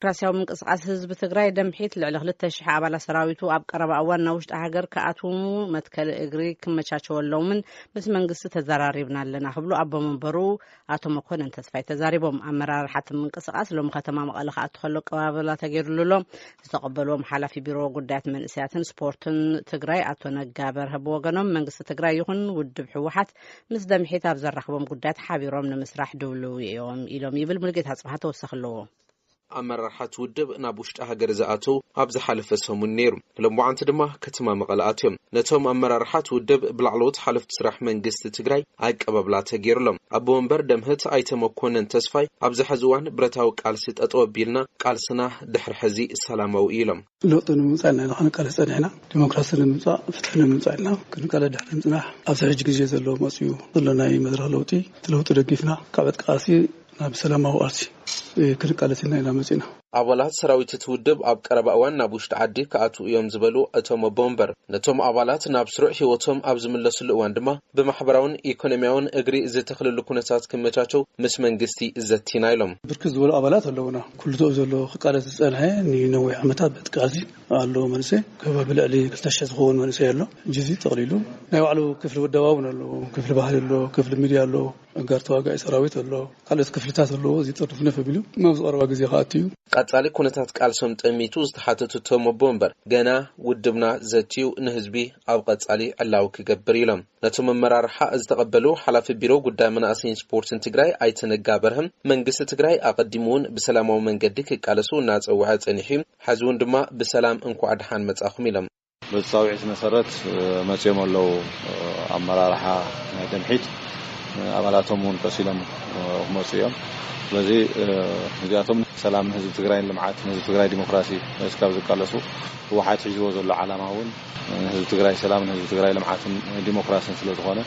ዲሞክራሲያዊ ምንቅስቃስ ህዝቢ ትግራይ ደምሒት ልዕሊ ክልተ ሽሕ ኣባላት ሰራዊቱ ኣብ ቀረባ እዋን ናብ ውሽጢ ሃገር ክኣትዉ መትከሊ እግሪ ክመቻቸወሎምን ምስ መንግስቲ ተዘራሪብና ኣለና ክብሉ ኣቦ መንበሩ ኣቶ መኮንን ተስፋይ ተዛሪቦም። ኣመራርሓ እቲ ምንቅስቃስ ሎም ከተማ መቐለ ክኣቱ ከሎ ኣቀባበላ ተገይሩሉ ኣሎ። ዝተቐበልዎም ሓላፊ ቢሮ ጉዳያት መንእሰያትን ስፖርትን ትግራይ ኣቶ ነጋ በርሀ ብወገኖም መንግስቲ ትግራይ ይኹን ውድብ ህወሓት ምስ ደምሒት ኣብ ዘራኽቦም ጉዳያት ሓቢሮም ንምስራሕ ድውልው እዮም ኢሎም ይብል። ሙሉጌታ ኣጽብሃ ተወሳኺ ኣለዎ። ኣመራርሓት ውድብ ናብ ውሽጢ ሃገር ዝኣተው ኣብ ዝሓለፈ ሰሙን ነይሩ። ሎምዓንቲ ድማ ከተማ መቐለ ኣትዮም። ነቶም ኣመራርሓት ውድብ ብላዕለዎት ሓለፍቲ ስራሕ መንግስቲ ትግራይ ኣቀባብላ ተገይሩሎም። ኣቦ ወንበር ደምህት ኣይተ መኮንን ተስፋይ ኣብዚ ሕዚ እዋን ብረታዊ ቃልሲ ጠጠው ኣቢልና ቃልስና ድሕሪ ሕዚ ሰላማዊ እዩ ኢሎም። ለውጢ ንምምፃእ ኢና ክንቃለስ ፀኒሕና። ዲሞክራሲ ንምምፃእ፣ ፍትሒ ንምምፃእ ኢልና ክንቃለስ ድሕሪ ምፅናሕ ኣብዚ ሕጂ ግዜ ዘሎ መፅዩ ዘሎ ናይ መድረኽ ለውጢ እቲ ለውጢ ደጊፍና ካብ ዕጥቂ ቃልሲ ናብ ሰላማዊ ቃልሲ ክንቃለስ ኢልና ኢና መፂና። ኣባላት ሰራዊት እቲ ውድብ ኣብ ቀረባ እዋን ናብ ውሽጢ ዓዲ ክኣትዉ እዮም ዝበሉ እቶም ኣቦ ወንበር፣ ነቶም ኣባላት ናብ ስሩዕ ህይወቶም ኣብ ዝምለስሉ እዋን ድማ ብማሕበራውን ኢኮኖሚያውን እግሪ ዝተኽልሉ ኩነታት ክመቻቸው ምስ መንግስቲ ዘቲና ኢሎም። ብርክት ዝበሉ ኣባላት ኣለውና። ኩሉ ዞ ዘሎ ክቃለስ ዝጸንሐ ንነዊሕ ዓመታት በቲ ቃልሲ ኣሎ መንእሰይ። ከባቢ ልዕሊ ክልተ ሽሕ ዝኸውን መንእሰይ ኣሎ። ሕጂ እዚ ጠቕሊሉ ናይ ባዕሉ ክፍሊ ውደባ እውን ኣሎ። ክፍሊ ባህሊ ኣሎ፣ ክፍሊ ሚድያ ኣሎ፣ ኣጋር ተዋጋኢ ሰራዊት ኣሎ፣ ካልኦት ክፍልታት ኣለዎ። እዚ ጥርንፍንፍ ኣቢሉ ኣብዚ ቀረባ ግዜ ክኣቱ እዩ። ቀጻሊ ኩነታት ቃልሶም ጠሚቱ ዝተሓተቱ እቶም ኣቦ ወንበር፣ ገና ውድብና ዘትዩ ንህዝቢ ኣብ ቀጻሊ ዕላዊ ክገብር ኢሎም። ነቶም ኣመራርሓ ዝተቐበሉ ሓላፊ ቢሮ ጉዳይ መናእሰይን ስፖርትን ትግራይ ኣይተ ነጋ በርሀም፣ መንግስቲ ትግራይ ኣቐዲሙ እውን ብሰላማዊ መንገዲ ክቃለሱ እናጸውዐ ጸኒሑ እዩ። ሕዚ እውን ድማ ብሰላም እንኳዕ ደሓን መጻኹም ኢሎም። በዚ ጻውዒት መሰረት፣ እ፣ መጺኦም ኣለዉ። እ፣ ኣመራርሓ ናይ ደምሒት፣ እ፣ ኣባላቶም እውን ቀሲሎም፣ እ፣ ክመጹ እዮም። ስለዚ፣ እ፣ እዚኣቶም ሰላም ህዝቢ ትግራይን ልምዓት ህዝቢ ትግራይ ዲሞክራሲ እስካብ ዝቃለሱ ህወሓት ሒዝዎ ዘሎ ዓላማ እውን ንህዝቢ ትግራይ ሰላም፣ ንህዝቢ ትግራይ ልምዓትን ዲሞክራስን ስለ ዝኾነ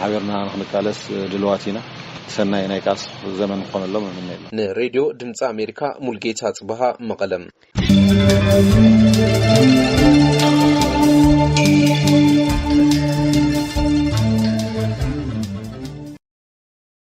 ሓቢርና ንክንቃለስ ድልዋት ኢና። ሰናይ ናይ ቃልሲ ዘመን ክኾነሎም እምነ ኣለና። ንሬድዮ ድምፂ ኣሜሪካ ሙልጌታ ጽብሃ መቐለም።